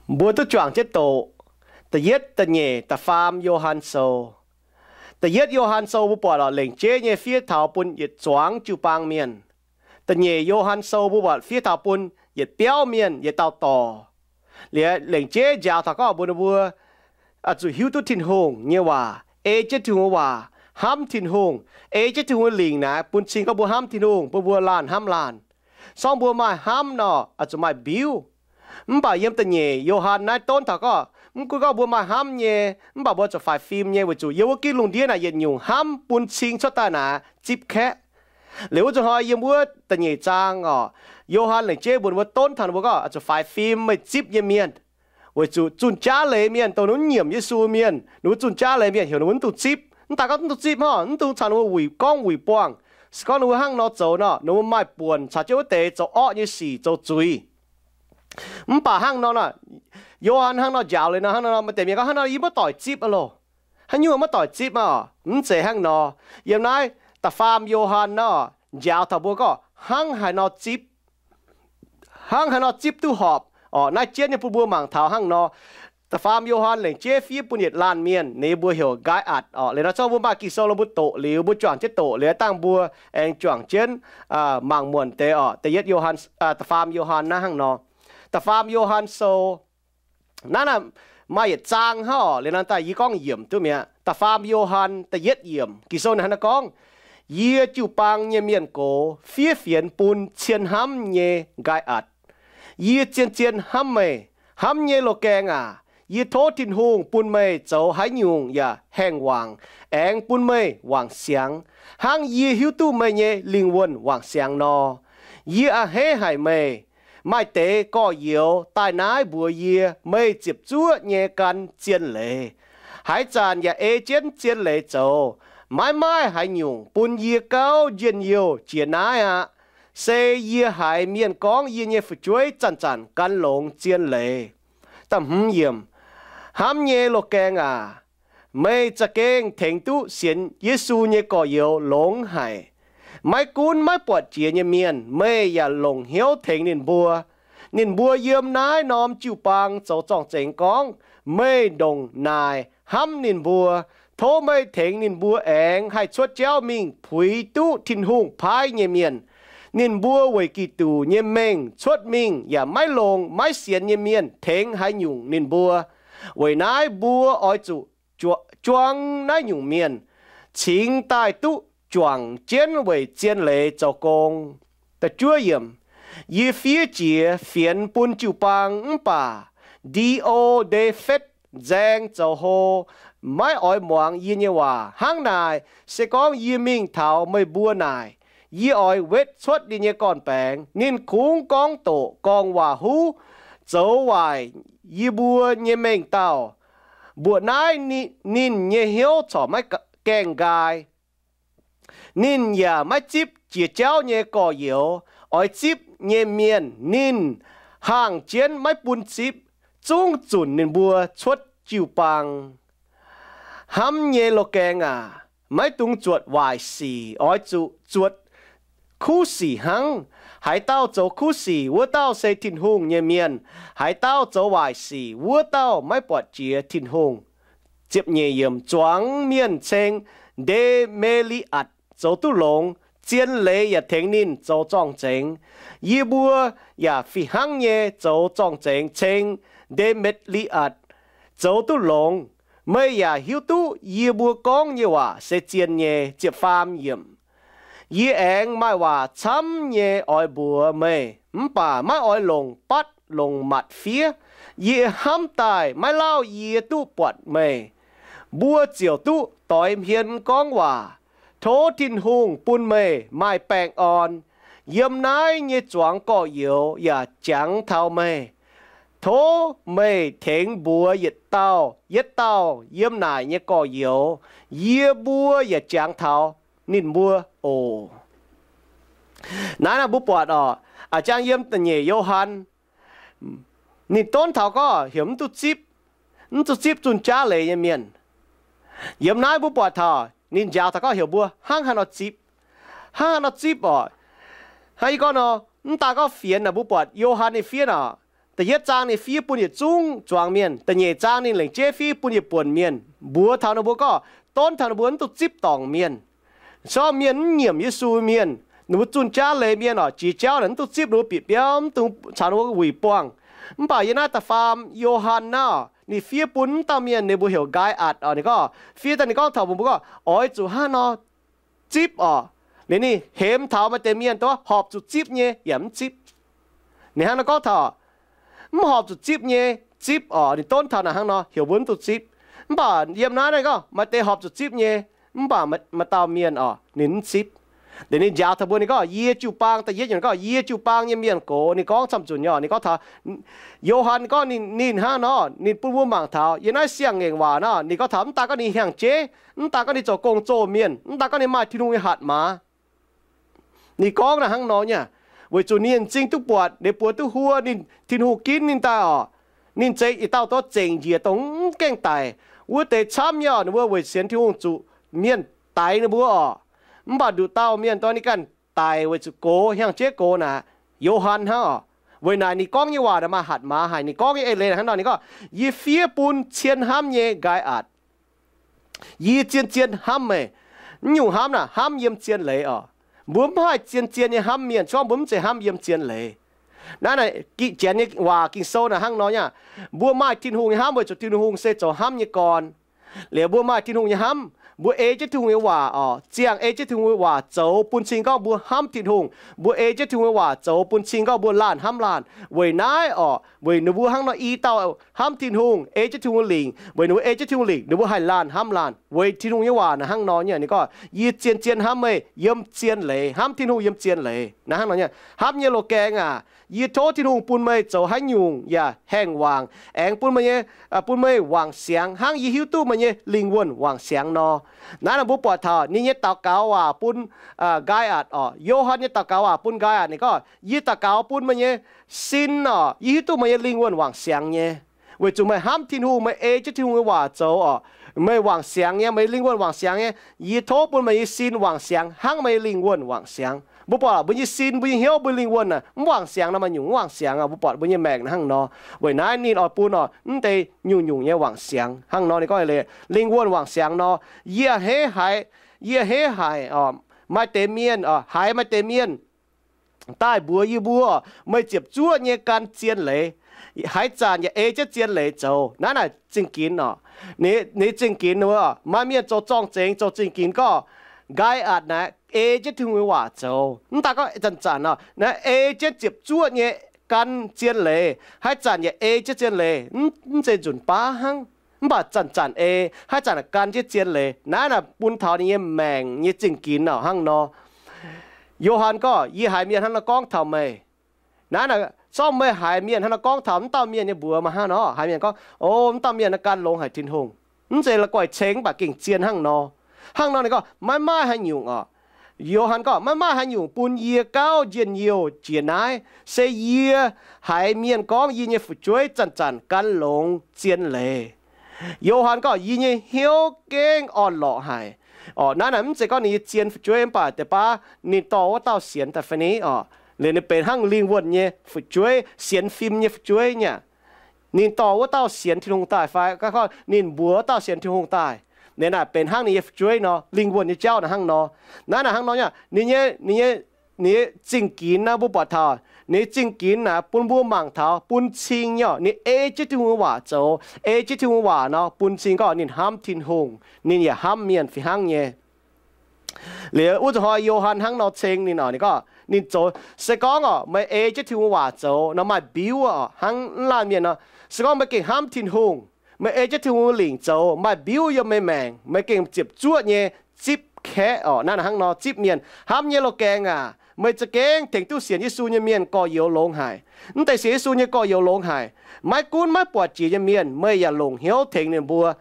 Mbuo duqv juangc jienv doqc da'yietv, da'nyeic, da'faam Yo^han Sou. Da'yietv Yo^han Sou mbuo buatc lorqc, lengc jeiv nyei fiev taux bun yietc zuangx jiu-baang mienh. Da'nyeic Yo^han Sou mbuo buatc fiev taux bun yietc biauv mienh, yietc dauh dorc. Liuz lengc jeiv njaaux taux gorngv mbuox ninh mbuo oix zuqc hiuv duqv Tin-Hungh nyei waac, ei jienv Tin-Hungh nyei waac, hnamv Tin-Hungh, ei jienv Tin-Hungh nyei lingc naaic bun cing gorngv mbuo hnamv Tin-Hungh, bun mbuo laanh hnamv laanh. Sorng mbuo maaih hnamv nor, oix zuqc maaih mbiuv. Mv baac yiem da'nyeic Yo^han naaiv donv taux gorngv, mv gunv gorngv mbuo maaih hnamv nyei, mv baac mbuo zuqc faix fim nyei, weic zuqc yiem wuov ginv lungh ndiev naaic yietc nyungc hnamv bun cing cuotv daaih naaic zipv kaeqv. Liuz wuov zuqc hnoi yiem wuov da'nyeic zaang orqc, Yo^han lengc jeiv mbuox mbuo, donv taux ninh mbuo gorngv, oix zuqc faix fim meih zipv nyei mienh. Weic zuqc zunh jaav leiz mienh, dongh ninh mbuo nyiemc Yesu mienh, ninh mbuo zunh jaav leiz mienh heuc ninh mbuo mv dungx zipv. Mv daaih gorngv mv dungx zipv hnangv, mv dungx caux ninh mbuo wuic gorngv wuic buangh. Se gorngv ninh mbuo hnangv nor zoux nor, ninh mbuo maaih buonc caux jienv wuov deix zoux orqv nyei sic, zoux zuiz. Mv baac hnangv nor, Yo^han hnangv nor njaaux liuz nor, hnangv nor, maaih deix mienh gorngv, hnangv nor yie maiv doic zipv aqv loh. Haaix nyungc maiv doic zipv aqv? Mv zeiz hnangv nor. Yiem naaiv da'faam Yo^han nor, njaaux taux mbuo gorngv hnangv haaix nor zipv, hnangv haaix nor zipv duqv horpc orqc. Naaiv jienv nyei bun mbuo mangc taux hnangv nor. Da'faam Yo^han lengc jeiv fiev bun yietc laanh mienh, ninh mbuo heuc Nqaai-atc orqc. Liuz nor zorqv mbuo maaih Ging-Sou nor mbuo doqc liuz, mbuo juangc jienv doqc liuz dangh mbuo aengx juangc jienv mangc muonc deix orqc. Da'yietv Yo^han, da'faam Yo^han naaiv hnangv nor. Da'faam Yo^han Sou naaiv, naaiv maaih yietc zaang hnangv orqc. Liuz nor daaih yie gorngv yiemc duqv mi'aqv. Da'faam Yo^han da'yietv yiemc, Ging-Sou ninh hnangv naaiv gorngv, Yie jiu-baang nyei mienh gox fiev fienx bun cien hnamv nyei Nqaai-atc. Yie zien-zien hnamv meih. Hnamv nyei loz-gaengh aac, yie tov Tin-Hungh bun meih zoux haaix nyungc yaac haengh-wangc, aengx bun meih wangc siangx, hnangv yie hiuv duqv meih nyei lingh wuonh wangc siangx nor. Yie a'hneiv haic meih. Maaih deix gorx-youz daaih naaiv mbuox yie meih ziepc zuoqv nyei gan zien leiz. Haaix zanc yaac ei jienv zien leiz zoux. Maiv maaih haaix nyungc bun yie gauh njien-youh jiex naaiv aqv. Se yie haiz mienh gorngv yie nyei fu'jueiv zanc-zanc gan longx zien leiz. Hnamv nyei loz-gaeng aac, meih za'gengh tengx duqv sienx Yesu nyei gorx-youz longx haic. Maiv gunv maiv buatc jiex nyei mienh, meih yaac longc hnyouv tengx ninh mbuo. Ninh mbuo yiem naaiv norm jiu-baang zoux zorng-zengx gorngv meih ndongc naaic hnamv ninh mbuo. Tov meih tengx ninh mbuo aengx haih cuotv jauv mingh puix duqv Tin-Hungh paaiv nyei mienh. Ninh mbuo weic Giduc nyei mengh cuotv mingh yaac maiv longx maiv sienx nyei mienh tengx haaix nyungc ninh mbuo. Weic naaiv mbuo oix zuqc juang naaiv nyungc mienh cingx daaih duqv juangc jienv weic zien leiz zoux gong. Yie fiev jiex fienx bun jiu-baang mv baac Ndi^o^nde^fetv nzaeng zoux hlo, maiv oix muangx yie nyei waac. Hnangv naaic, se gorngv yie mingh taux meih mbuo naaic, yie oix wetv cuotv ninh nyei gorn-baengx. Ninh kungx gorngv doqc gorngv waac-huv, zoux waaic yie mbuo nyei mengh dauh. Mbuoqc naaiv ninh nyei hnyouv corc maiv gaengh nqaai. Ninh yaac maiv zipv jiex jauv nyei gorx-youz. Oix zipv nyei mienh ninh haangh jienv maiv bun zipv, zungv zunc ninh mbuo cuotv jiu-baang. Hnamv nyei loz-gaeng aac, maiv dungx zuotc waaic sic, oix zuqc zuotc kuv sic hnangv. Haaix dauh zoux kuv sic, wuov dauh se Tin-Hungh nyei mienh. Haaix dauh zoux waaic sic, wuov dauh maiv buatc jiex Tin-Hungh. Zuangx mienh ceng Nde^me^li^atc zoux duqv longx, zien leiz yaac tengx ninh zoux zorng-zengx. Yie mbuo yaac fih hnangv nyei zoux zorng-zengx ceng Nde^me^li^atc zoux duqv longx. Meih yaac hiuv duqv yie mbuo gorngv nyei waac se zien nyei. Ziepc faam yiemc. Yie aengx maaih waac camv nyei oix mbuox meih, mv baac maiv oix longc batv longc matc fiev. Yie hnamv daaih maiv lauh yie duqv buatc meih. Mbuo ziouc duqv doix hmien gorngv waac. Tov Tin-Hungh bun meih maaih baengh orn. Yiem naaiv nyei zuangx gorx-youz yaac jangx taux meih. Tov meih tengx mbuox yietc dauh yietc dauh yiem naaic nyei gorx-youz. Yie mbuo yaac jangx taux ninh mbuo oc. Naaiv naaiv mbuo buatc orqc, a'jang yiem da'nyeic Yo^han, ninh donv taux gorngv heuc mv duqv zipv, mv duqv zipv zunh jaav leiz nyei mienh. Yiem naaiv mbuo buatc taux ninh njaaux taux gorngv heuc mbuo hnangv haaix nor zipv, hnangv haaix nor zipv orqc. Hnangv yie gorngv nor, mv daaih gorngv fienx naaic, mbuo buatc Yo^han ninh fiev orqc, Da'yietv zaang ninh fiev bun yietc zungv zuangx mienh. Da'nyeic zaang ninh lengc jeiv fiev bun yietc buonc mienh, mbuox taux ninh mbuo gorngv, donv taux ninh mbuo mv duqv zipv dorngc mienh. Sorng mienh mv nyiemc Yesu mienh, ninh mbuo zunh jaav leiz mienh oc, jiex jauv naaic mv duqv zipv ninh mbuo bieqc biauv, mv dungx caux ninh mbuo wuic buangh. Mv baac yie naaiv da'faam Yo^han naaiv, ninh fiev bun wuov dauh mienh, ninh mbuo heuc Nqaai^atc oc. Ninh gorngv, fiev daaih ninh gorngv taux mbuo, mbuo gorngv, oix zuqc hnangv nor zipv oc. Liuz ninh hemx taux maaih deix mienh duqv horpc zuqc zipv nyei yaac mv zipv. Ninh hnangv nor gorngv taux, mv horpc zuqc zipv nyei zipv oc. Ninh donv taux naaic hnangv nor heuc mbuo mv duqv zipv. Mv baac yiem naaiv ninh gorngv maaih deix horpc zuqc zipv nyei, mv baac maaih dauh mienh oc, ninh mv zipv. Liuz ninh njaaux taux mbuo, ninh gorngv, yie jiu-baang, da'yietv nyungc gorngv, yie jiu-baang nyei mienh gox. Ninh gorngv camv-nzunc nyei oc. Ninh gorngv taux, Yo^han gorngv ninh, ninh hnangv nor, ninh bun mbuo mangc taux yiem naaiv siang-ngaengc waac nor, ninh gorngv taux mv daaih gorngv ninh hiang jeiv, mv daaih gorngv ninh zoux gong-zoh mienh, mv daaih gorngv ninh maaih Tin-Hungh nyei hatc maaz. Ninh gorngv naaic hnangv nor nyei, weic zuqc ninh m'zing duqv buatc, ninh buoz duqv huo, ninh, Tin-Hungh ginv ninh daaih oc. Ninh zeiz yietc dauh dorh zengc njiec dongh mv gaengh daic wuov deix camv nyei oc. Ninh mbuo weic sienx Tin-Hungh zuqc mienh daix ninh mbuo oc. Mv baac nduqc dauh mienh dorh ninh ganh daic weic zuqc gox, hiang jeiv gox naaic, Yo^han hnangv oc. Weic naaic ninh gorngv nyei waac naaic maaih hatc maaz haic. Ninh gorngv nyei eix leiz hnangv nor, ninh gorngv, yie fiev bun cien hnamv nyei Nqaai^atc. Yie zien-zien hnamv meih. Mv nyungc hnamv naaic hnamv yiem zien leiz oc. Mbuo mv haih zien-zien nyei hnamv mienh, se gorngv mbuo mv zeiz hnamv yiem zien leiz. Naaiv naaic Janx nyei waac Ging-Sou naaic hnangv nor nyei aqv. Mbuo maaih Tin-Hungh nyei hnamv weic zuqc Tin-Hungh se zoux hnamv nyei gorn. Liuz mbuo maaih Tin-Hungh nyei hnamv, mbuo ei jienv Tin-Hungh nyei waac oc, ziangh ei jienv Tin-Hungh nyei waac zoux bun cing gorngv mbuo hnamv Tin-Hungh. Mbuo ei jienv Tin-Hungh nyei waac zoux bun cing gorngv mbuo laanh hnamv laanh. Weic naaiv oc, weic ninh mbuo hnangv nor i dauh hnamv Tin-Hungh, ei jienv Tin-Hungh lingc. Weic ninh mbuo ei jienv Tin-Hungh lingc, ninh mbuo haih laanh hnamv laanh. Weic Tin-Hungh nyei waac naaic hnangv nor nyei, ninh gorngv, yie zien-zien hnamv meih yiem zien leiz, hnamv Tin-Hungh yiem zien leiz. Naaiv hnangv nor nyei, hnamv nyei loz-gaeng aac, yie tov Tin-Hungh bun meih zoux haaix nyungc yaac haengh wangc, aengx bun meih nyei, bun meih wangc siangx hnangv yie hiuv duqv meih nyei lingh wuonh wangc siangx nor. Naaiv naaic mbuo buatc taux ninh nyei daux gaux waac bun Nqaai^atc oc. Yo^han nyei daux gaux waac bun Nqaai^atc ninh gorngv, yie daux gaux bun meih nyei sin oc, yie hiuv duqv meih nyei lingh wuonh wangc siangx nyei. Weic zuqc meih hnamv Tin-Hungh, meih ei jienv Tin-Hungh nyei waac zoux oc, meih wangc siangx nyei, meih lingh wuonh wangc siangx nyei. Yie tov bun meih nyei sin wangc siangx hnangv meih nyei lingh wuonh wangc siangx. Mbuo buatc mbuo nyei sin, mbuo nyei hnyouv, mbuo lingh wuonh naaic mv wangc siangx nor, maaih nyungc mv wangc siangx aqv. Mbuo buatc mbuo nyei maengc hnangv nor. Weic naaiv ninh oix bun oc, mv deix nyungc-nyungc nyei wangc siangx hnangv nor. Ninh gorngv lingh wuonh wangc siangx nor, yie a'hneiv haiz, yie a'hneiv haic oc, maaih deix mienh oc, haiz maaih deix mienh daaih mbuox yie mbuo, meih ziepc zuoqv nyei gan zien leiz, haaix zanc yaac ei jienv zien leiz zoux. Naaiv naaic zingh ginx oc. Ninh zingh ginx wuov, maaih mienh zoux zorng-zengx, zoux zingh ginx gorngv, Nqaai^atc naaic ei jienv Tin-Hungh nyei waac zoux. Mv daaih gorngv zanc-zanc nor, naaiv ei jienv ziepc zuoqv nyei gan zien leiz, haaix zanc yaac ei jienv zien leiz, mv zeiz nzunc baav hnangv. Mv baac zanc-zanc ei, haaix zanc gan jienv zien leiz. Naaiv naaic bun taux ninh nyei maengc nyei zingh ginx oc hnangv nor. Yo^han gorngv, yie haiz mienh hnangv nor gorngv taux meih. Naaiv naaic zorqv meih haiz mienh hnangv nor gorngv taux wuov dauh mienh nyei mbuox maaih hnangv nor, haiz mienh gorngv, o, wuov dauh mienh naaiv gan longx haic Tin-Hungh, mv zeiz la'guaih ceng mv baac gengh zien hnangv nor. Hnangv nor ninh gorngv, maiv maaih haaix nyungc oc. Yo^han gorngv, maiv maaih haaix nyungc bun yie gauh njien-youh jiex naaiv. Se yie haiz mienh gorngv yie nyei fu'jueiv zanc-zanc gan longx zien leiz. Yo^han gorngv, yie nyei hnyouv gengh orn-lorqc haic. Oc, naaiv naaic mv zeiz gorngv ninh nyei zien fu'jueiv mv baac deix baav ninh dorh wuov dauh sienx daaih fai ni oc. Liuz ninh benx hnangv lingh wuonh nyei fu'jueiv, sienx fim nyei fu'jueiv nyei. Ninh dorh wuov dauh sienx Tin-Hungh daaih fai gorngv ninh mbuox wuov dauh sienx Tin-Hungh daaih, ninh naaic benx hnangv ninh nyei fu'jueiv nor. Lingh wuonh nyei jauv naaic hnangv nor. Naaiv naaic hnangv nor nyei, ninh nyei, ninh nyei, ninh nyei zingh ginx naaiv mbuo buatc taux, ninh nyei zingh ginx naaic bun mbuo mangc taux, bun cing nyei oc, ninh ei jienv Tin-Hungh nyei waac zoux, ei jienv Tin-Hungh nyei waac nor, bun cing gorngv ninh hnamv Tin-Hungh, ninh yaac hnamv mienh fih hnangv nyei. Liuz wuov zuqc hnoi Yo^han hnangv nor ceng ninh oc, ninh gorngv ninh zoux, se gorngv oc meih ei jienv Tin-Hungh nyei waac zoux nor maaih mbiuv oc, hnangv laanh mienh nor. Se gorngv meih gengh hnamv Tin-Hungh, meih ei jienv Tin-Hungh nyei lingc zoux, maaih mbiuv yiem meih maengc, meih gengh ziepc zuoqv nyei zipv kaeqv oc. Naaiv naaic hnangv nor zipv mienh. Hnamv nyei loz-gaeng aac, meih za'gengh tengx duqv sienx Yesu nyei mienh gorx-youz longx haic. Mv deix sienx Yesu nyei gorx-youz longx haic. Maiv gunv maiv buatc jiex nyei mienh, meih yaac longc hnyouv tengx ninh mbuo.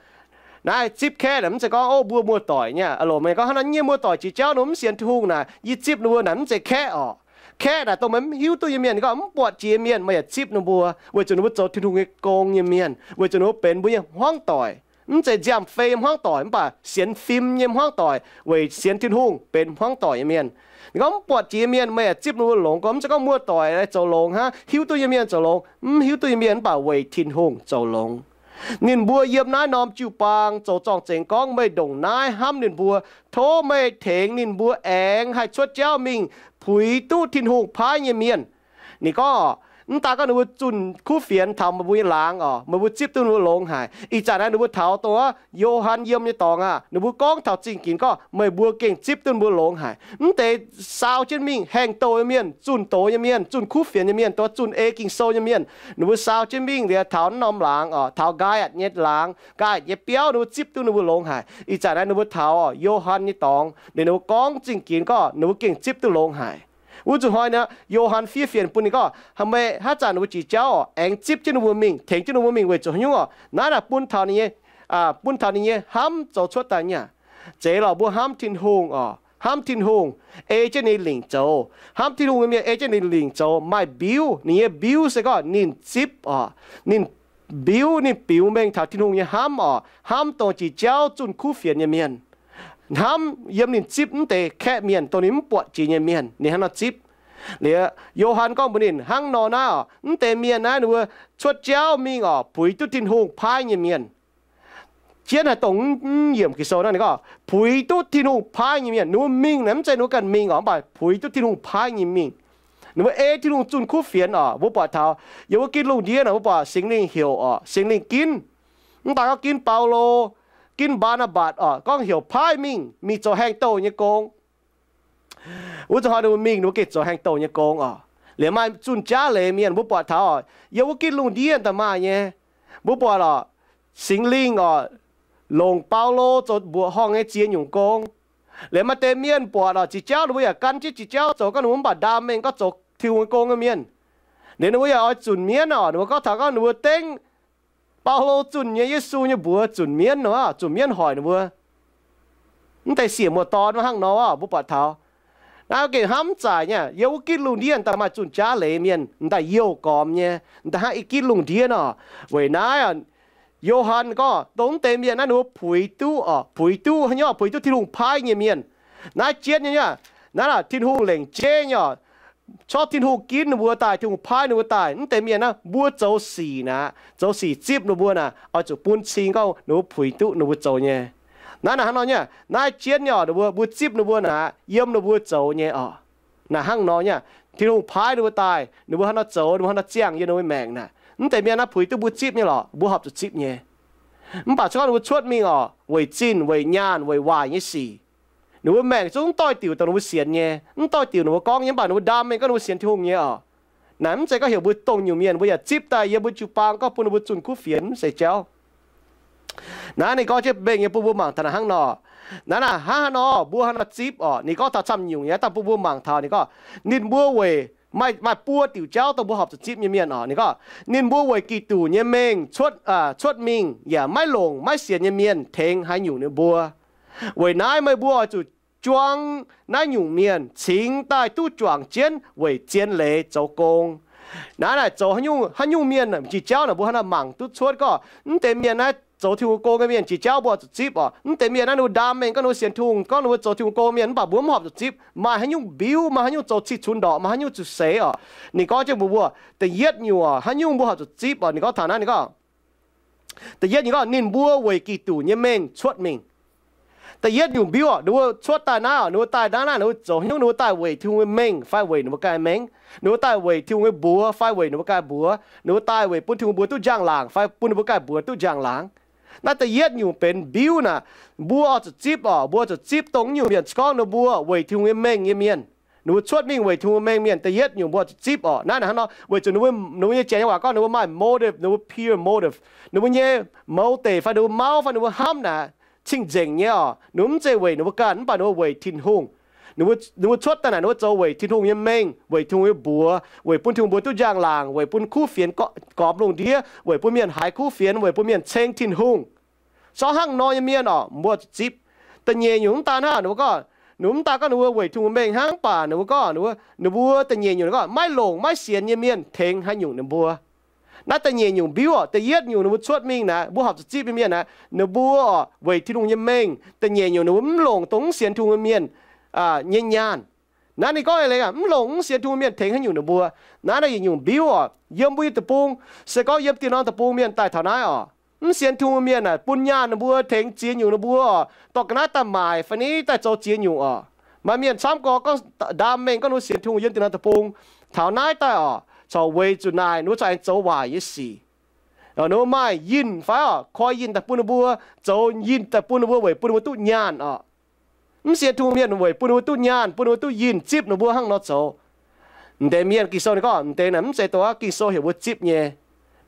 Naaiv zipv kaeqv naaic mv zeiz gorngv, o, mbuo muoz-doic nyei, alo, meih gorngv hnangv naaiv nyei muoz-doic jiex jauv ninh mv sienx Tin-Hungh naaic, yie zipv ninh mbuo naaic mv zeiz kaeqv oc. Kaeqv naaic dongh meih mv hiuv duqv nyei mienh, gorngv mv buatc jiex nyei mienh meih yaac zipv ninh mbuo, weic zuqc ninh mbuo zoux Tin-Hungh nyei gong nyei mienh, weic zuqc ninh mbuo benx mbuo nyei hmuangv doic. Mv zeiz nziaamv-fei hmuangv doic, mv baac sienx fim nyei hmuangv doic weic sienx Tin-Hungh benx hmuangv doic nyei mienh. Ninh gorngv mv buatc jiex nyei mienh meih ziepc ninh mbuo longx, gorngv mv zeiz gorngv muoz-doic zoux longx hnangv, hiuv duqv nyei mienh zoux longx, mv hiuv duqv nyei mienh mv baac weic Tin-Hungh zoux longx. Ninh mbuo yiem naaiv norm jiu-baang zoux zorng-zengx gorngv meih ndongc naaiv hnamv ninh mbuo. Tov meih tengx ninh mbuo aengx haih cuotv jauv mingh puix duqv Tin-Hungh paaiv nyei mienh. Ninh gorngv, mv daaih gorngv ninh mbuo zunh kuv fienx taux meih mbuo nyei laangz oc, meih mbuo zipv duqv ninh mbuo longx haic. Ih zanc naaiv ninh mbuo taux dongh Yo^han yiem nyei dorngx aah, ninh mbuo gorngv taux zingh ginx gorngv meih mbuo gengh zipv duqv ninh mbuo longx haic. Mv deix saau jienv mingh haengh douh nyei mienh, zunh doz nyei mienh, zunh kuv fienx nyei mienh, dongh zunh ei Ging-Sou nyei mienh, ninh mbuo saau jienv mingh liuz taux naaiv norm laangz oc, taux Nqaai^atc nyei laangz, Nqaai^atc nyei biauv, ninh mbuo zipv duqv ninh mbuo longx haic. Ih zanc naaiv ninh mbuo taux Yo^han nyei dorngx, ninh mbuo gorngv zingh ginx gorngv ninh mbuo gengh zipv duqv longx haic. Wuov zuqc hnoi naaic, Yo^han fiev fienx bun ninh gorngv, meih haaix zanc ninh mbuo jiex jauv oc, aengx zipv jienv ninh mbuo mingh, tengx jienv ninh mbuo mingh weic zuqc haaix nyungc oc? Naaiv naaic bun taux ninh nyei, bun taux ninh nyei hnamv zoux cuotv daaih nyei aqv. Zeiz lorqc, mbuo hnamv Tin-Hungh oc, hnamv Tin-Hungh, ei jienv ninh lingc zoux. Hnamv Tin-Hungh nyei mienh ei jienv ninh lingc zoux, maaih mbiuv. Ninh nyei mbiuv se gorngv ninh zipv oc, ninh mbiuv, ninh biux mengh taux Tin-Hungh nyei hnamv oc, hnamv dongh jiex jauv zunh kuv fienx nyei mienh, hnamv yiem ninh zipv mv deix kaeqv mienh, dongh ninh mv buatc jiex nyei mienh, ninh hnangv nor zipv. Liuz, Yo^han gorngv mbuox ninh hnangv nor naaiv oc, mv deix mienh naaiv ninh mbuo cuotv jauv mingh oc, puix duqv Tin-Hungh paaiv nyei mienh. Jienv haaix dongh mv yiemc Ging-Sou naaiv ninh gorngv puix duqv Tin-Hungh paaiv nyei mienh. Ninh mbuo mingh naaic mv zeiz ninh mbuo ganh mingh oc, mv baac puix duqv Tin-Hungh paaiv nyei mingh. Ninh mbuo ei Tin-Hungh zunh kuv fienx oc. Mbuo buatc taux yiem wuov ginv lungh ndiev naaic, mbuo buatc Singx Lingh heuc oc, Singx Lingh ginv. Mv baac gorngv ginv Baulo, ginv Mbaa^naa^mbatc oc, gorngv heuc paaiv mingh, mingh zoux haengh douh nyei gong. Wuov zuqc hnoi ninh mbuo mingh, ninh mbuo gengh zoux haengh douh nyei gong oc. Liuz maaih zunh jaav leiz mienh, mbuo buatc taux oc, yiem wuov ginv lungh ndiev daaih maaih nyei. Mbuo buatc oc, Singx Lingh oc, longc Baulo zoux mbuoqc horngh nyei ziex nyungc gong. Liuz maaih deix mienh buatc oc, jiex jauv ninh mbuo yaac gan jienv jiex jauv zoux, gorngv ninh mbuo mv baac ndaam mengh gorngv zoux Tin-Hungh nyei gong nyei mienh. Liuz ninh mbuo yaac oix zunc mienv oc, ninh mbuo gorngv taux gorngv ninh mbuo dengv Baulo zunh nyei Yesu nyei mbuox zunc mienv nor, zunc mienv hoic ninh mbuo. Mv deix siec muoz-dorn hnangv nor oc, mbuo buatc taux naaiv gengh hnamv zaaic nyei. Yiem wuov ginv lungh ndiev daaih maaih zunh jaav leiz mienh, m'daaih youh gormx nyei, m'daaih hnangv i ginv lungh ndiev nor. Weic naaiv, Yo^han gorngv dongh mv deix mienh naaiv ninh mbuo puix duqv oc, puix duqv haaix nyungc? Puix duqv Tin-Hungh paaiv nyei mienh. Naaiv jienv nyei, naaiv Tin-Hungh lengc jeiv nyei oc. Corc Tin-Hungh ginv ninh mbuo daaih, Tin-Hungh paaiv ninh mbuo daaih. Mv deix mienh naaiv mbuo zoux sic naaic, zoux sic zipv ninh mbuo naaic, oix zuqc bun cing gorngv ninh mbuo puix duqv ninh mbuo zoux nyei. Naaiv naaic hnangv nor nyei, naaiv jienv nyei oc, ninh mbuo, mbuo zipv ninh mbuo naaic, yiem ninh mbuo zoux nyei oc. Naaic hnangv nor nyei, Tin-Hungh paaiv ninh mbuo daaih, ninh mbuo hnangv nor zoux, ninh mbuo hnangv nor ziangh yiem ninh mbuo maengc naaic. Mv deix mienh naaiv puix duqv mbuo zipv nyei lorqc, mbuo horpc zuqc zipv nyei. Mv baac se gorngv ninh mbuo cuotv mingh oc, weic zinh, weic nyaanh, weic waaic nyei sic, ninh mbuo maengc zungv mv doix diuc dongh ninh mbuo sienx nyei, mv doix diuc ninh mbuo gorngv nyei, mv baac ninh mbuo ndaam mengh gorngv ninh mbuo sienx Tin-Hungh nyei oc. Naaic mv zeiz gorngv heuc mbuo dongh nyungc mienh mbuo yaac zipv daaih yiem mbuo jiu-baang gorngv bun ninh mbuo zunh kuv fienx, mv zeiz jauv. Naaiv ninh gorngv jienv mbenc nyei bun mbuo mangc taux naaic hnangv nor. Naaiv naaic hnangv haaix nor mbuo hnangv nor zipv oc? Ninh gorngv taux camv nyungc nyei, dangh bun mbuo mangc taux ninh gorngv, ninh mbuo weic, maaih, maaih buo diuc jauv dongh mbuo horpc zuqc zipv nyei mienh oc. Ninh gorngv, ninh mbuo weic Giduc nyei mengh cuotv, cuotv mingh yaac maiv longc maiv sienx nyei mienh tengx haaix nyungc ninh mbuo. Weic naaiv meih mbuo oix zuqc juang naaiv nyungc mienh cingx daaih duqv juangc jienv weic zien leiz zoux gong. Naaiv naaic zoux haaix nyungc, haaix nyungc mienh jiex jauv naaic mbuo hnangv naaic mangc duqv cuotv gorngv, mv deix mienh naaiv zoux Tin-Hungh gong nyei mienh jiex jauv mbuo horpc zuqc zipv oc. Mv deix mienh naaiv ninh mbuo ndaam mengh gorngv ninh mbuo sienx Tin-Hungh, gorngv ninh mbuo zoux Tin-Hungh gong mienh, mv baac mbuo mv horpc zuqc zipv. Maaih haaix nyungc mbiuv, maaih haaix nyungc zoux cih cunx ndorqc, maaih haaix nyungc zuqc seix oc. Ninh gorngv jienv mbuox mbuo, da'yietv nyungc oc, haaix nyungc mbuo horpc zuqc zipv oc? Ninh gorngv taux naaiv, ninh gorngv, da'yietv nyungc gorngv ninh mbuo weic Giduc nyei mengh cuotv mingh. Da'yietv nyungc mbiuv oc, ninh mbuo cuotv daaih naaiv oc, ninh mbuo daaih naaiv naaiv, ninh mbuo zoux haaix nyungc, ninh mbuo daaih weic Tin-Hungh nyei mengh fai weic ninh mbuo ganh mengh? Ninh mbuo daaih weic Tin-Hungh nyei mbuox fai weic ninh mbuo ganh mbuox? Ninh mbuo daaih weic bun Tin-Hungh mbuox duqv njang-laangc fai bun ninh mbuo ganh mbuox duqv njang-laangc? Naaiv da'yietv nyungc benx mbiuv naaic, mbuo oix zuqc zipv oc, mbuo oix zuqc zipv dongh nyungc mienh gorngv ninh mbuo weic Tin-Hungh nyei mengh nyei mienh. Ninh mbuo cuotv mingh weic Tin-Hungh mengh mienh, da'yietv nyungc mbuo oix zuqc zipv oc. Naaiv naaic hnangv nor, weic zuqc ninh mbuo, ninh mbuo nyei janx nyei waac gorngv ninh mbuo maaih motive, ninh mbuo pure motive. Ninh mbuo nyei mouz deic fai ninh mbuo mauv fai ninh mbuo hnamv naaic cing-nzengc nyei oc. Ninh mbuo mv zeiz weic ninh mbuo ganh, mv baac ninh mbuo weic Tin-Hungh. Ninh mbuo, ninh mbuo cuotv daaih naaic ninh mbuo zoux weic Tin-Hungh nyei mengh, weic Tin-Hungh nyei mbuox, weic bun Tin-Hungh mbuox duqv njang-laangc, weic bun kuv fienx gormx lungh ndiev, weic bun mienh haiz kuv fienx, weic bun mienh ceng Tin-Hungh. Sortv hnangv nor nyei mienh oc, mbuo zuqc zipv. Da'nyeic nyungc mv daan hnangv, ninh mbuo gorngv, ninh mbuo mv daan gorngv ninh mbuo weic Tin-Hungh mengh hnangv, mv baac ninh mbuo gorngv, ninh mbuo, ninh mbuo da'nyeic nyungc ninh gorngv maiv longc maiv sienx nyei mienh tengx haaix nyungc ninh mbuo. Naaiv da'nyeic nyungc mbiuv oc. Da'yietv nyungc ninh mbuo cuotv mingh naaic, mbuo horpc zuqc zipv nyei mienh naaic, ninh mbuo oc weic Tin-Hungh nyei mengh. Da'nyeic nyungc ninh mbuo mv longc dongh mv sienx Tin-Hungh nyei mienh nyei nyaanh. Naaiv ninh gorngv eix leiz aac, mv longc mv sienx Tin-Hungh mienh tengx haaix nyungc ninh mbuo. Naaiv naaiv yietc nyungc mbiuv oc. Yiem mbuo nyei deic-bung, se gorngv yiem dieh norm deic-bung mienh daaih taux naaiv oc, mv sienx Tin-Hungh mienh naaic bun nyaanh ninh mbuo, tengx ziex nyungc ninh mbuo oc, dorh ga'naaiv daaih maaic fai ni daaih zoux ziex nyungc oc. Maaih mienh camv gorx gorngv ndaam mengh gorngv ninh mbuo sienx Tin-Hungh yiem dieh norm deic-bung, taux naaiv daaih oc, corc weic zuqc naaic ninh mbuo corc aengx zoux waaic nyei sic. Ninh mbuo maaih yinh fai oc, koi yinh daaih bun ninh mbuo, zoux yinh daaih bun ninh mbuo weic bun ninh mbuo duqv nyaanh oc. Mv sienx Tin-Hungh mienh weic bun ninh mbuo duqv nyaanh, bun ninh mbuo duqv yinh, zipv ninh mbuo hnangv nor zoux. M'deix mienh Ging-Sou ninh gorngv m'deix naaic mv zeiz dongh wuov Ging-Sou heuc mbuo zipv nyei.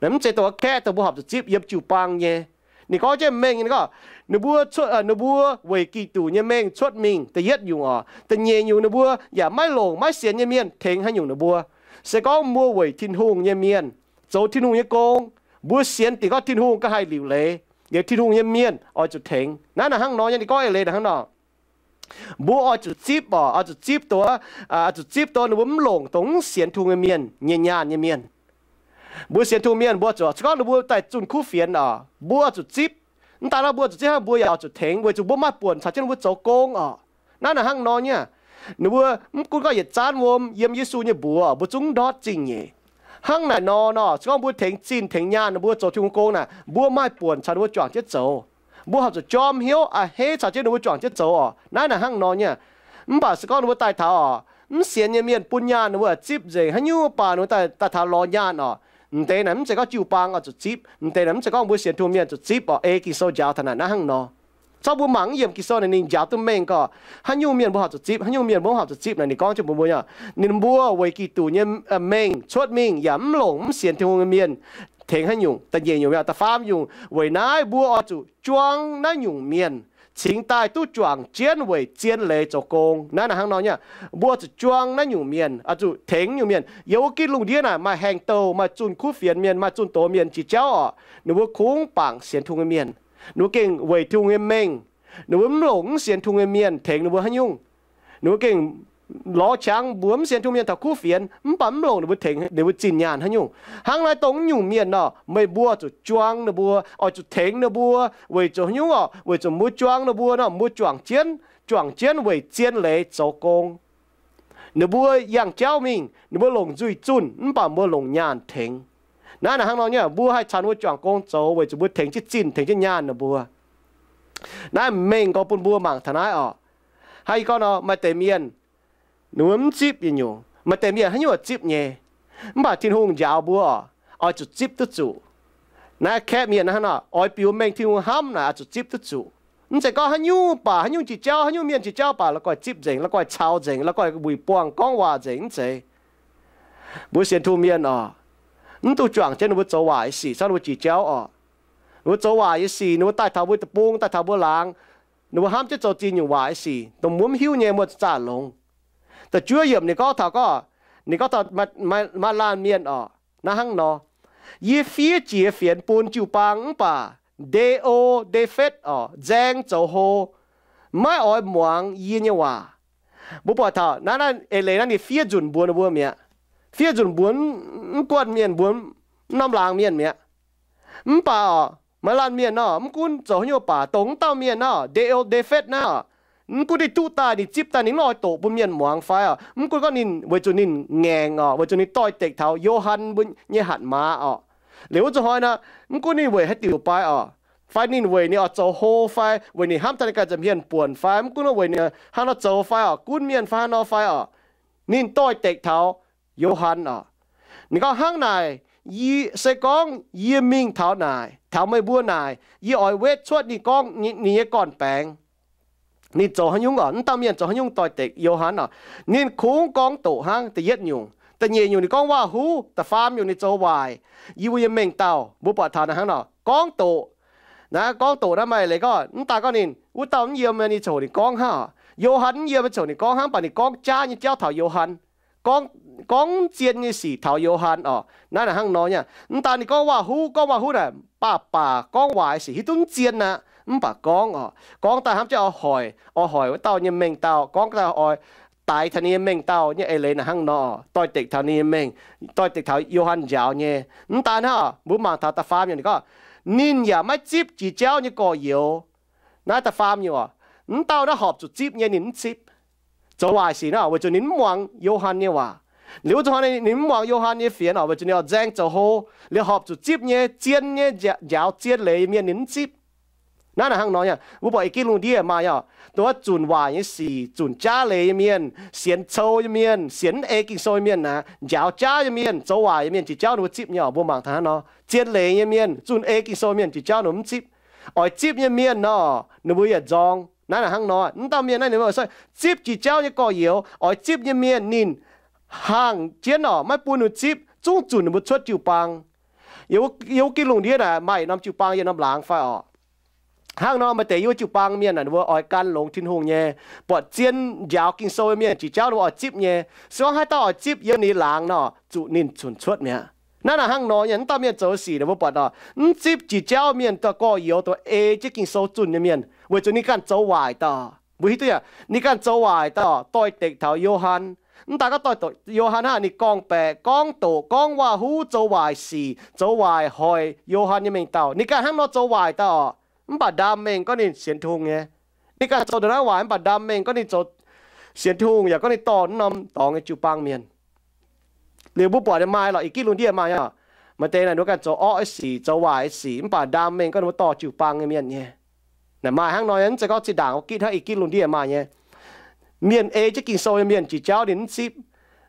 Naaiv mv zeiz dongh wuov kaeqv dongh mbuo horpc zuqc zipv yiem jiu-baang nyei. Ninh gorngv jienv mengh ninh gorngv, ninh mbuo cuotv, ninh mbuo weic Giduc nyei mengh cuotv mingh, da'yietv nyungc oc. Da'nyeic nyungc ninh mbuo yaac maiv longc maiv sienx nyei mienh tengx haaix nyungc ninh mbuo. Se gorngv mbuo weic Tin-Hungh nyei mienh, zoux Tin-Hungh nyei gong, mbuo sienx dingc gorngv Tin-Hungh ga'haih liuc leiz, liuz Tin-Hungh nyei mienh oix zuqc tengx. Naaiv naaic hnangv nor nyei, ninh gorngv eix leiz naaic hnangv nor. Mbuo oix zuqc zipv oc, oix zuqc zipv dongh, oix zuqc zipv dongh ninh mbuo mv longc dongh mv sienx Tin-Hungh nyei mienh nyei nyaanh nyei mienh. Mbuo sienx Tin-Hungh mienh mbuo zuqc, se gorngv ninh mbuo daaih zunh kuv fienx oc, mbuo oix zuqc zipv. Mv daaih nor mbuo zuqc zipv hnangv, mbuo yaac oix zuqc tengx weic zuqc mbuo maaih buonc caux jienv ninh mbuo zoux gong oc. Naaiv naaic hnangv nor nyei. Ninh mbuo mv gunv gorngv yietc zaanv wuom yiem Yesu nyei mbuox, mbuo zungv ndortv zingh nyeic. Hnangv naaic nor nor, se gorngv mbuo tengx zinh tengx nyaanh ninh mbuo zoux Tin-Hungh gong naaic, mbuo maaih buonc caux ninh mbuo juangc jienv zoux. Mbuo horpc zuqc jorm hnyouv a'hneiv caux jienv ninh mbuo juangc jienv zoux oc. Naaiv naaic hnangv nor nyei. Mv baac se gorngv ninh mbuo daaih taux oc, mv sienx nyei mienh bun nyaanh ninh mbuo zipv nzengc, haaix nyungc baac ninh mbuo daaih taux lorz nyaanh oc. M'deix naaic mv zeiz gorngv jiu-baang oix zuqc zipv. M'deix naaic mv zeiz gorngv mbuo sienx Tin-Hungh mienh zuqc zipv oc. Ei Ging-Sou njaaux taux naaic hnangv nor. Zorqv mbuo mangc yiem Ging-Sou naaic ninh njaaux duqv mengh gorngv haaix nyungc mienh mbuo horpc zuqc zipv, haaix nyungc mienh mbuo mv horpc zuqc zipv naaic, ninh gorngv jienv mbuo mbuo, ninh mbuo weic Giduc nyei mengh cuotv mingh yaac mv longc mv sienx Tin-Hungh nyei mienh tengx haaix nyungc. Da'nyeic nyungc, da'faam nyungc, weic naaiv mbuo oix zuqc juang naaiv nyungc mienh cingx daaih duqv juangc jienv weic zien leiz zoux gong. Naaiv naaic hnangv nor nyei. Mbuo oix zuqc juang naaiv nyungc mienh, oix zuqc tengx nyungc mienh. Yiem wuov gitv lungh ndiev naaic maaih haengh douh, maaih zunh kuv fienx mienh, maaih zunh doz mienh, jiex jauv oc, ninh mbuo kungx bangc sienx Tin-Hungh nyei mienh. Ninh mbuo gengh weic Tin-Hungh nyei mengh, ninh mbuo mv longc mv sienx Tin-Hungh nyei mienh tengx ninh mbuo haaix nyungc. Ninh mbuo gengh lorz qangx mbuox mv sienx Tin-Hungh mienh taux kuv fienx, mv baac mv longc ninh mbuo tengx ninh mbuo zinh nyaanh haaix nyungc. Hnangv naaiv dongh nyungc mienh nor, meih mbuo zuqc juang ninh mbuo, oix zuqc tengx ninh mbuo. Weic zuqc haaix nyungc oc? Weic zuqc mbuo juang ninh mbuo nor, mbuo juangc jienv, juangc jienv weic zien leiz zoux gong. Ninh mbuo yangh jauv mingh, ninh mbuo longc nzuih zunh, mv baac mbuo longc nyaanh tengx. Naaiv naaic hnangv nor nyei, mbuo haih caux ninh mbuo juangc gong zoux weic zuqc mbuo tengx jienv zinh, tengx jienv nyaanh ninh mbuo. Naaiv mengh gorx bun mbuo mangc taux naaiv oc. Hnangv yie gorngv nor, maaih deix mienh ninh mbuo mv zipv nyei nyungc, maaih deix mienh haaix nyungc zipv nyei. Mv baac Tin-Hungh njaaux mbuo oc, oix zuqc zipv duqv zuqc. Naaiv kaeqv mienh hnangv nor, oix biux mengh Tin-Hungh hnamv naaic oix zuqc zipv duqv zuqc. Mv zeiz gorngv haaix nyungc baac, haaix nyungc jiex jauv, haaix nyungc mienh jiex jauv baac la'guaih zipv nzengc, la'guaih caux nzengc, la'guaih wuic buangh gorngv waac nzengc, mv zeiz. Mbuo sienx Tin-Hungh mienh oc, mv dungx juangc jienv ninh mbuo zoux waaic nyei sic, caux ninh mbuo jiex jauv oc. Ninh mbuo zoux waaic nyei sic, ninh mbuo daaih taux mbuo deic-bung, daaih taux mbuo laangz, ninh mbuo hnamv jienv zoux ziex nyungc waaic nyei sic, dongh mbuo mv hiuv nyei, mbuo zaah longx. Da'juov yiemc ninh gorngv taux gorngv, ninh gorngv taux maaih laanh mienh oc, naaiv hnangv nor, yie fiev jiex fienx bun jiu-baang mv baac Nde^o^nde^fetv oc, nzaeng zoux hlo, maiv oix muangx yie nyei waac. Mbuo buatc taux naaiv, naaiv eix leiz naaiv ninh fiev nzunc mbuox ninh mbuo mi'aqv. Fiev nzunc mbuox mv guanh mienh, mbuox mv norm laangz mienh mi'aqv. Mv baac oc, maaih laanh mienh nor, mv gunv zoux haaix nyungc baac, dongh wuov dauh mienh nor, Nde^o^nde^fetv naaiv oc, mv gunv ninh duqv daaih, ninh zipv daaih, ninh mv oix doqc bun mienh muangx fai oc, mv gunv gorngv ninh weic zuqc ninh ngaengc oc, weic zuqc ninh doix-dekc taux Yo^han mbuo nyei hatc maaz oc. Liuz wuov zuqc hnoi nor, mv gunv ninh weic haaix diuc baac oc, fai ninh weic ninh oix zoux hlo fai weic ninh hnamv taux ninh ganh nza'hmien buonc fai mv gunv weic ninh hnangv nor zoux fai oc, gunv mienh fai hnangv nor fai oc, ninh doix-dekc taux Yo^han oc. Ninh gorngv, hnangv naaic, yie, se gorngv yie mingh taux naaic, taux meih mbuo naaic, yie oix wetv cuotv ninh gorngv, ninh nyei gorn-baengx. Ninh zoux haaix nyungc oc? Mv dauh mienh zoux haaix nyungc doix-dekc Yo^han oc? Ninh kungx gorngv doqc hnangv, da'yietv nyungc. Da'nyeic nyungc ninh gorngv waac-huv. Da'faam nyungc ninh zoux waaic. Yie mbuo nyei mengh dauh mbuo buatc taux naaiv hnangv nor, gorngv doqc. Naaiv gorngv doqc naaiv maaih leiz gorngv, mv daaih gorngv ninh wuov dauh mv yiem, ninh ziouc hoc ninh gorngv hnangv oc. Yo^han mv yiem, ziouc hoc ninh gorngv hnangv, mv baac ninh gorngv jaav nyei jauv taux Yo^han, gorngv, gorngv zien nyei sic taux Yo^han oc. Naaiv naaic hnangv nor nyei. Mv daaih ninh gorngv waac-huv, gorngv waac-huv naaic, baac baac gorngv waaic sic hiuv duqv mv zien aqv, mv baac gorngv oc. Gorngv daaih hnamv jienv oix hoic, oix hoic wuov dauh nyei mengh dauh, gorngv daaih oix daix taux ninh nyei mengh dauh nyei eix leiz naaic hnangv nor, doix-dekc taux ninh nyei mengh, doix-dekc taux Yo^han njaaux nyei. Mv daan hnangv, mbuo mangc taux da'faam yiemc ninh gorngv, ninh yaac maiv zipv jiex jauv nyei gorx-youz. Naaiv da'faam yiemc oc, mv dauh naaiv horpc zuqc zipv nyei ninh mv zipv. Zoux waaic sic naaiv weic zuqc ninh mv muangx Yo^han nyei waac. Liuz wuov zanc ninh mv muangx Yo^han nyei fienx oc, weic zuqc ninh oix nzaeng zoux hlo. Liuz horpc zuqc zipv nyei, zien nyei, njaaux zien leiz nyei mienh ninh mv zipv. Naaiv naaic hnangv nor nyei, mbuo buatc i gitv lungh ndiev maaih oc, dongh wuov zunc waaic nyei sic, zunc jaav leiz nyei mienh, sienx cou nyei mienh, sienx mv ei Ging-Sou nyei mienh naaic, njaaux jaav nyei mienh, zoux waaic nyei mienh jiex jauv ninh mbuo zipv nyei oc. Mbuo mangc taux hnangv nor, zien leiz nyei mienh, zunh ei Ging-Sou mienh jiex jauv ninh mbuo mv zipv. Oix zipv nyei mienh nor, ninh mbuo yaac nzorng. Naaiv naaic hnangv nor, mv dauh mienh naaiv ninh mbuo zipv jiex jauv nyei gorx-youz, oix zipv nyei mienh ninh haangh jienv oc, maiv bun ninh zipv, zungv zunc ninh mbuo cuotv jiu-baang. Yiem wuov gitv lungh ndiev naaic maaih yietc norm jiu-baang, yietc norm laangz fai oc? Hnangv nor maaih deix yiem wuov jiu-baang mienh naaic ninh mbuo oix gan longx Tin-Hungh nyei, buatc zien njaaux Ging-Sou mienh jiex jauv ninh mbuo oix zipv nyei. Se gorngv haaix dauh oix zipv yiem ninh laangz nor, zuqc ninh cunc cuotv mi'aqv. Naaiv naaic hnangv nor nyei, mv dauh mienh zoux sic ninh mbuo buatc oc, mv zipv jiex jauv mienh dauh gorx-youz dongh ei jienv Ging-Sou zunh nyei mienh, weic zuqc ninh ganh zoux waaic daaih. Mbuo hiuv duqv yaac ninh ganh zoux waaic daaih, doix-dekc taux Yo^han. Mv daan gorngv doix-dekc Yo^han hnangv, ninh gorngv-baeqc, gorngv doqc, gorngv waac-huv, zoux waaic sic, zoux waaic hoic Yo^han nyei mengh dauh. Ninh ganh hnangv nor zoux waaic daaih oc. Mv baac ndaam mengh gorngv ninh sienx Tin-Hungh nyei. Ninh ganh zoux ndongc naaiv waaic mv baac ndaam mengh gorngv ninh zoux sienx Tin-Hungh yaac gorngv ninh dorh naaiv norm dorngx nyei jiu-baang mienh. Liuz mbuo buatc maaih lorqc, i gitv lungh ndiev maaih oc, maaih deix naaic ninh mbuo ganh zoux orqv nyei sic, zoux waaic nyei sic, mv baac ndaam mengh gorngv ninh mbuo dorh jiu-baang nyei mienh nyei. Naaic maaih hnangv nor nyei, mv zeiz gorngv zinh ndaangc wuov gitv hnangv, i gitv lungh ndiev maaih nyei. Mienh ei jienv Ging-Sou nyei mienh jiex jauv ninh mv zipv.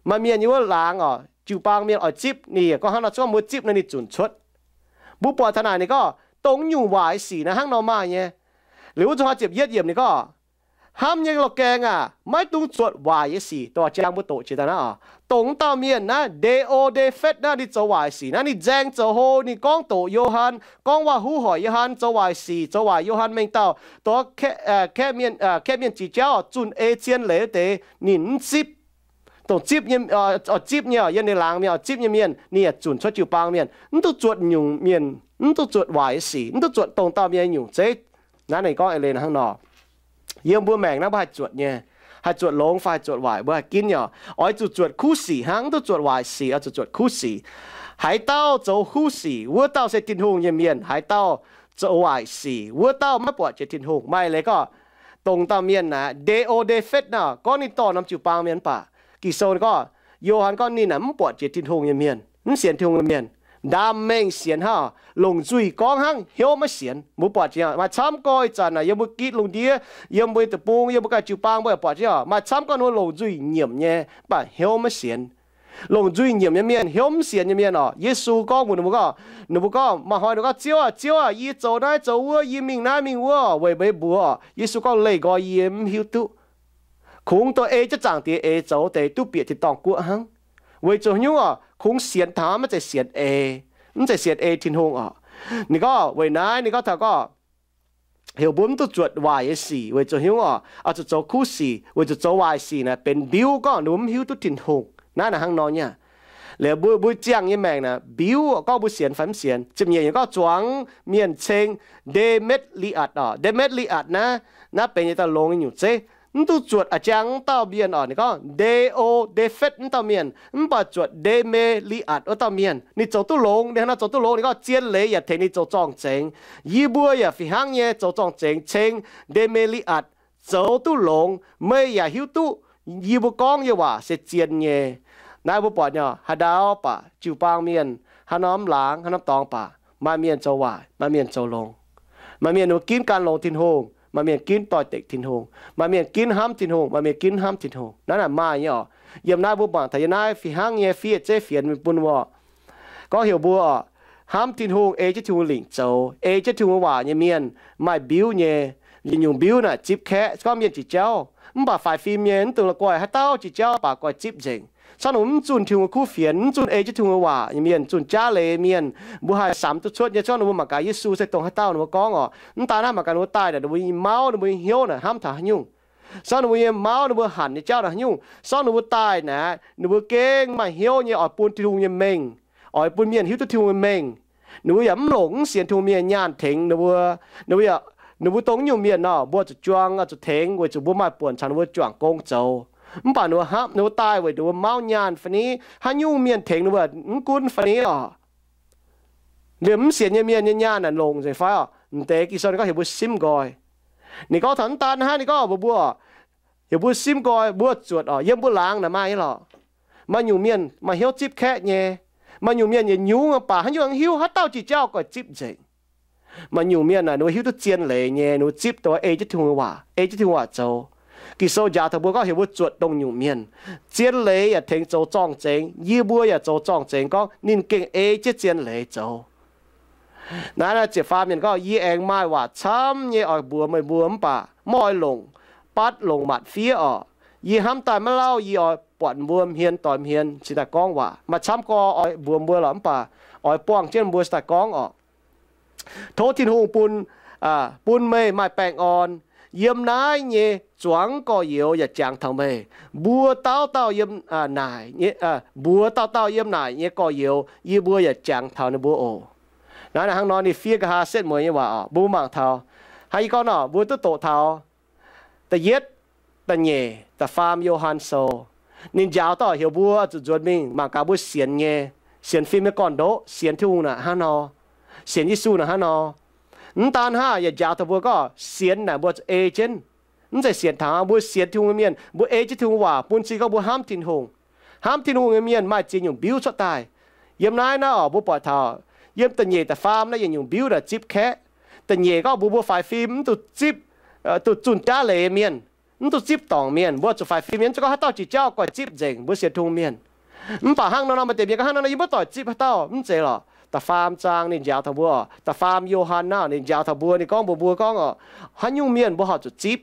Maaih mienh yiem wuov laangz oc, jiu-baang mienh oix zipv ninh yaac gorngv hnangv nor, se gorngv mbuo zipv naaiv ninh zunc cuotv. Mbuo buatc taux naaic ninh gorngv dongh nyungc waaic sic naaiv hnangv nor maaih nyei. Liuz wuov zuqc hnoi ziepc yietv yiemc ninh gorngv, hnamv nyei loz-gaeng aac, maiv dungx zuotc waaic nyei sic. Dongh jang mbuo doqc jiex daaih naaiv oc, dongh wuov dauh mienh naaiv, Nde^o^nde^fetv naaiv, ninh zoux waaic sic naaiv, ninh nzaeng zoux hlo, ninh gorngv doqc Yo^han, gorngv waac-huv hoic Yo^han, zoux waaic sic, zoux waaic Yo^han mengh dauh, dongh kaeqv mienh jiex jauv zunh ei zien leiz wuov deix ninh mv zipv. Dongh zipv nyei, oix zipv nyei oc, yiem ninh laangz mienh oix zipv nyei mienh ninh yaac zunc cuotv jiu-baang mienh. Mv duqv zuotc nyungc mienh, mv duqv zuotc waaic nyei sic, mv duqv zuotc dongh dauh mienh nyungc zeiv. Naaiv ninh gorngv eix leiz hnangv nor. Yiem mbuo maengc naaiv mbuo haih zuotc nyei, haih zuotc longx fai haih zuotc waaic, mbuo haih ginv nyei oc. Oix zuqc zuotc kuv sic hnangv, mv duqv zuotc waaic sic, oix zuqc zuotc kuv sic. Haaix dauh zoux kuv sic, wuov dauh se Tin-Hungh nyei mienh. Haaix dauh zoux waaic sic, wuov dauh maiv buatc jiex Tin-Hungh. Maaih leiz gorngv dongh dauh mienh naaic, Nde^o^nde^fetv naaiv, gorngv ninh dorh norm jiu-baang mienh mv baac Ging-Sou gorngv, Yo^han gorngv ninh naaic mv buatc jiex Tin-Hungh nyei mienh, mv sienx Tin-Hungh nyei mienh. Ndaam mengh sienx hnangv, longc nzuih gorngv hnangv, hnyouv maiv sienx. Mbuo buatc jiex maaih camv gorx ih zanc naaic yiem mbuo gitv lungh ndiev, yiem mbuo nyei deic-bung, yiem mbuo ganh jiu-baang mbuo yaac buatc jiex oc, maaih camv gorx ninh mbuo longc nzuih nyiemc nyei, mv baac hnyouv maiv sienx. Longc nzuih nyiemc nyei mienh, hnyouv mv sienx nyei mienh oc, Yesu gorngv mbuox ninh mbuo gorngv, ninh mbuo gorngv, maaih hnoi ninh mbuo gorngv, Ziouv aah, Ziouv aah, yie zoux naaiv zoux wuov, yie mingh naaiv mingh wuov, weic meih mbuox oc. Yesu gorngv, Leih nqoi yie, mv hiuv duqv. Kungx dongh ei jienv Zaangc Diex eix zoux deix duqv bieqc tin-dorngh guoqv hnangv. Weic zuqc nyungc oc, kungx sienx taux maiv zeiz sienx ei, mv zeiz sienx ei Tin-Hungh oc. Ninh gorngv weic naaiv ninh gorngv taux gorngv heuc mbuo mv duqv zuotc waaic nyei sic weic zuqc nyungc oc, oix zuqc zoux kuv sic, weic zuqc zoux waaic sic naaic benx mbiuv gorngv ninh mbuo mv hiuv duqv Tin-Hungh. Naaiv naaic hnangv nor nyei. Liuz mbuo, mbuo ziangh nyei maengc naaic mbiuv gorngv mbuo sienx fai mv sienx. Ziepc nyeic gorngv zuangx mienh ceng Nde^metv^li^atc oc. Nde^metv^li^atc naaiv, naaiv benx yietc dauh longx nyei nyungc zeiv. Mv duqv zuotc a'jang wuov dauh mienh oc. Ninh gorngv Nde^o^nde^fetv wuov dauh mienh, mv baac zuotc Nde^me^li^atc wuov dauh mienh. Ninh zoux duqv longx. Ninh hnangv naaiv zoux duqv longx, ninh gorngv zien leiz yaac tengx ninh zoux zorng-zengx. Yie mbuo yaac fih hnangv nyei zoux zorng-zengx ceng Nde^me^li^atc zoux duqv longx. Meih yaac hiuv duqv yie mbuo gorngv nyei waac se zien nyei. Naaiv mbuo buatc nyei, haaix ndau baac jiu-baang mienh, haaix norm laangz, haaix norm dorngx baac, maaih mienh zoux waaic, maaih mienh zoux longx. Maaih mienh ninh mbuo ginv gan longx Tin-Hungh, maaih mienh ginv doix-dekc Tin-Hungh, maaih mienh ginv hnamv Tin-Hungh, maaih mienh ginv hnamv Tin-Hungh. Naaiv naaic maaih nyei oc. Yiem naaiv mbuo mangc taux yiem naaiv fih hnangv nyei fiev zeiv fienx mingh bun mbuo gorngv heuc mbuo oc, hnamv Tin-Hungh, ei jienv Tin-Hungh lingc zoux, ei jienv Tin-Hungh waac nyei mienh maaih mbiuv nyei. Yietc nyungc mbiuv naaic zipv kaeqv, se gorngv mienh jiex jauv. Mv baac faix fim nyei, mv dungx la'guaih haaix dauh jiex jauv baac guaih zipv nzengc. Se gorngv ninh mbuo mv zunh Tin-Hungh kuv fienx, mv zunh ei jienv Tin-Hungh waac nyei mienh, zunh jaav leiz mienh, mbuo haih samx duqv cuotv nyei. Se gorngv ninh mbuo mangc gaax Yesu se dongh haaix dauh ninh mbuo gorngv oc. Mv daan hnangv, mangc gaax ninh mbuo daaih naaic, ninh mbuo nyei mauv, ninh mbuo nyei hnyouv naaic hnamv taux haaix nyungc. Se gorngv ninh mbuo nyei mauv, ninh mbuo hanc nyei jauv naaic haaix nyungc. Se gorngv ninh mbuo daaih naaic, ninh mbuo gengh maaih hnyouv nyei oix bun Tin-Hungh nyei mengh, oix bun mienh hiuv duqv Tin-Hungh nyei mengh. Ninh mbuo yaac mv longc mv sienx Tin-Hungh mienh nyaanh tengx ninh mbuo. Ninh mbuo yaac, ninh mbuo dongh nyungc mienh nor, mbuo zuqc juang, zuqc tengx weic zuqc mbuo maaih buonc caux ninh mbuo juangc gong zoux. Mv baac ninh mbuo hnamv, ninh mbuo daaih weic ninh mbuo mauv nyaanh fai ni, haaix nyungc mienh tengx ninh mbuo mv gunv fai ni oc. Liemh mv sienx nyei mienh nyei nyaanh naaic longc nzengc fai oc? M'deix Ging-Sou ninh gorngv heuc mbuo simv nqoi. Ninh gorngv taux mv daan hnangv, ninh gorngv mbuox mbuo, heuc mbuo simv nqoi, mbuo zuotc oc, yiem mbuo laangz naaic maaih nyei lorqc. Maaih nyungc mienh maaih hnyouv zipv kaeqv nyei. Maaih nyungc mienh yietc nyungc mv baac haaix nyungc mv hiuv, haaix dauh jiex jauv goiv zipv nzengc. Maaih nyungc mienh naaic ninh mbuo hiuv duqv zien leiz nyei, ninh mbuo zipv dongh ei jienv Tin-Hungh nyei waac, ei jienv Tin-Hungh waac zoux. Ging-Sou njaaux taux mbuo gorngv heuc mbuo zuotc dongh nyungc mienh. Zien leiz yaac tengx zoux zorng-zengx. Yie mbuo yaac zoux zorng-zengx gorngv ninh gengh ei jienv zien leiz zoux. Naaiv, naaiv ziepc faam mienh gorngv, yie aengx maaih waac camv nyei oix mbuox meih mbuo mv baac maiv oix longc, batv longc matc fiev oc. Yie hnamv daaih maiv lauh, yie oix buatc mbuo hmien doix hmien cingx daaih gorngv waac. Maaih camv gorx oix mbuox mbuo lorqc mv baac oix buangh jienv mbuo cingx daaih gorngv oc. Tov Tin-Hungh bun, bun meih maaih baengh orn. Yiem naaiv nyei zuangx gorx-youz yaac jangx taux meih. Mbuo dauh dauh yiem naaic, mbuox dauh dauh yiem naaic nyei gorx-youz, yie mbuo yaac jangx taux ninh mbuo oc. Naaiv hnangv nor ninh fiev nqa'haav setv mueiz nyei waac oc, mbuo mangc taux. Hnangv yie gorngv nor, mbuo duqv doqc taux da'yietv, da'nyeic, da'faam Yo^han Sou. Ninh njaaux dauh heuc mbuo zuqc nzuonx mingh mangc gaax mbuo sienx nyei, sienx fim nyei gorn-ndoqv, sienx Tin-Hungh naaic hnangv nor, sienx Yesu naaic hnangv nor. Mv daan hnangv, yaac njaaux taux mbuo gorngv sienx naaic mbuo zuqc ei jienv. Mv zeiz sienx taux mbuo sienx Tin-Hungh nyei mienh, mbuo ei jienv Tin-Hungh waac bun cing gorngv mbuo hnamv Tin-Hungh. Hnamv Tin-Hungh nyei mienh maaih ziex nyungc mbiuv cuotv daaih. Yiem naaiv naaiv oc, mbuo buatc taux yiem da'nyeic da'faam naaiv yietc nyungc mbiuv naaic zipv kaeqv. Da'nyeic gorngv mbuo, mbuo faix fim mv duqv zipv, duqv zunh jaav leiz mienh, mv duqv zipv dorngc mienh. Mbuo zuqc faix fim nyei, mv zeiz gorngv haaix dauh jiex jauv goiv zipv nzengc mbuo sienx Tin-Hungh mienh. Mv baac hnangv nor nor, maaih deix mienh gorngv hnangv nor nor, yie mbuo doic zipv haaix dauh, mv zeiz lorqc. Da'faam zaang ninh njaaux taux mbuo, da'faam Yo^han naaiv ninh njaaux taux mbuo, ninh gorngv mbuox mbuo gorngv oc, haaix nyungc mienh mbuo horpc zuqc zipv.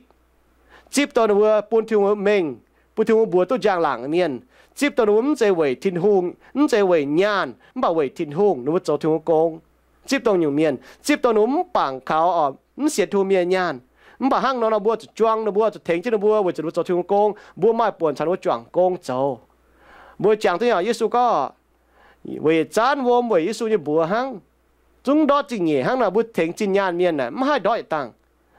Zipv dongh ninh mbuo bun Tin-Hungh mengh, bun Tin-Hungh mbuox duqv njang-laangc nyei mienh. Zipv dongh ninh mbuo mv zeiz weic Tin-Hungh, mv zeiz weic nyaanh, mv baac weic Tin-Hungh, ninh mbuo zoux Tin-Hungh gong. Zipv dongh nyungc mienh, zipv dongh ninh mbuo mv bangc kaux oc, mv sienx Tin-Hungh mienh nyaanh. Mv baac hnangv nor nor mbuo zuqc juang ninh mbuo, zuqc tengx jienv ninh mbuo weic zuqc ninh mbuo zoux Tin-Hungh gong, mbuo maaih buonc caux ninh mbuo juangc gong zoux. Mbuo jangx duqv nyei, Yesu gorngv, weic yietc zanv wuom weic Yesu nyei mbuox hnangv. Zungv ndortv zingh nyeic hnangv nor, mbuo tengx zinh nyaanh mienh naaic mv haih ndortv yietc dangh.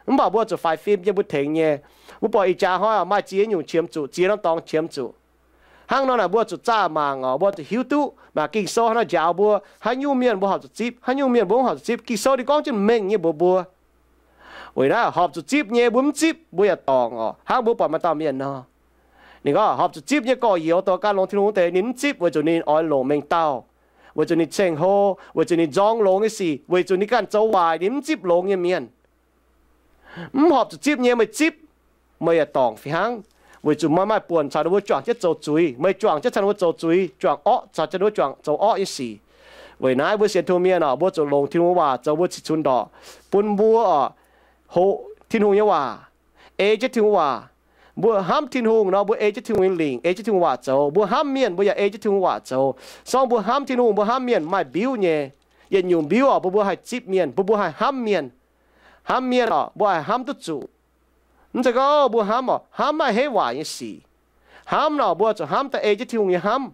Mv baac mbuo zuqc faix fim yiem mbuo tengx nyei. Mbuo buatc ih jaax hnoi maaih ziex nyungc qiemx zuqc, ziex norm dorngx qiemx zuqc. Hnangv nor naaic mbuo zuqc zaah mangc oc, mbuo zuqc hiuv duqv maac Ging-Sou hnangv nor njaaux mbuo, haaix nyungc mienh mbuo horpc zuqc zipv, haaix nyungc mienh mbuo mv horpc zuqc zipv. Ging-Sou ninh gorngv jienv mengh nyei mbuox mbuo. Weic naaiv horpc zuqc zipv nyei mbuo mv zipv, mbuo yaac dorngc oc, hnangv mbuo buatc maaih dauh mienh nor. Ninh gorngv horpc zuqc zipv nyei gorx-youz dongh gan longx Tin-Hungh deix ninh mv zipv weic zuqc ninh oix longc mengh dauh, weic zuqc ninh ceng-hlo, weic zuqc ninh nzorng longx nyei sic, weic zuqc ninh ganh zoux waaic ninh mv zipv longx nyei mienh. Mv horpc zuqc zipv nyei meih zipv, meih yaac dorngc fih hnangv. Weic zuqc meih maaih buonc caux ninh mbuo juangc jienv zoux zuiz, meih juangc jienv caux ninh mbuo zoux zuiz, juangc orqv caux ninh mbuo juangc zoux orqv nyei sic. Weic naaiv mbuo sienx Tin-Hungh mienh oc, mbuo zuqc longc Tin-Hungh waac zoux mbuo cih cunx ndorqc, bun mbuo oc, hoqc Tin-Hungh nyei waac, ei jienv Tin-Hungh waac. Mbuo hnamv Tin-Hungh nor mbuo ei jienv Tin-Hungh nyei lingc, ei jienv Tin-Hungh waac zoux. Mbuo hnamv mienh mbuo yaac ei jienv Tin-Hungh waac zoux. Se gorngv mbuo hnamv Tin-Hungh, mbuo hnamv mienh maaih mbiuv nyei. Yietc nyungc mbiuv oc, mbuo mbuo haih zipv mienh, mbuo mbuo haih hnamv mienh. Hnamv mienh oc, mbuo haih hnamv duqv zuqc. Mv zeiz gorngv mbuo hnamv oc, hnamv maaih heiv waaic nyei sic. Hnamv nor mbuo zuqc hnamv daaih ei jienv Tin-Hungh nyei hnamv.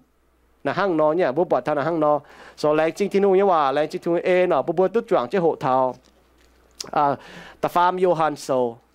Naaic hnangv nor nyei, mbuo buatc taux naaic hnangv nor. So laengz zingh Tin-Hungh nyei waac, laengz zingh Tin-Hungh nyei en oc, bun mbuo duqv juangc jienv hoqc taux da'faam Yo^han Sou.